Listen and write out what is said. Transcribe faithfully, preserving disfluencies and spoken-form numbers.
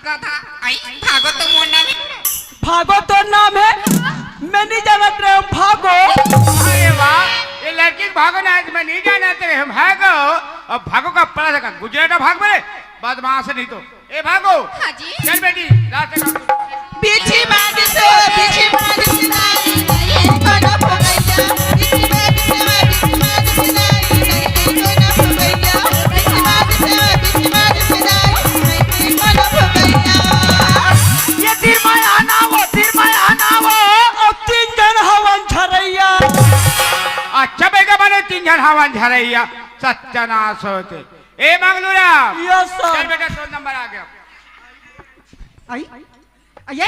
कथा, आई, भागो तो मोर नाम हे। भागो तोर नाम हे? मैं नहीं जानत रहे हूँ, भागो। अरे वाह, ये लड़की के भागो ना, मैं नहीं जानत रहे हूँ, भागो। अब भागो का पड़ा था, गुजराटा भाग मेरे, बदमाश नहीं तो। ए भागो। हाँ जी। चल बेटी, रास्ते का। पीछे मार दे तो, पीछे मार दे तो। ये तीर माया ना वो, तीर माया ना वो। अब तीन झन हवन झरइया। अच्छा बेटा, बने तीन झन हवन झरइया। सत्यानाश होते। ए मंगलूरा। Yes, sir। चल बेटा, दो नंबर आ गया। आई? अये?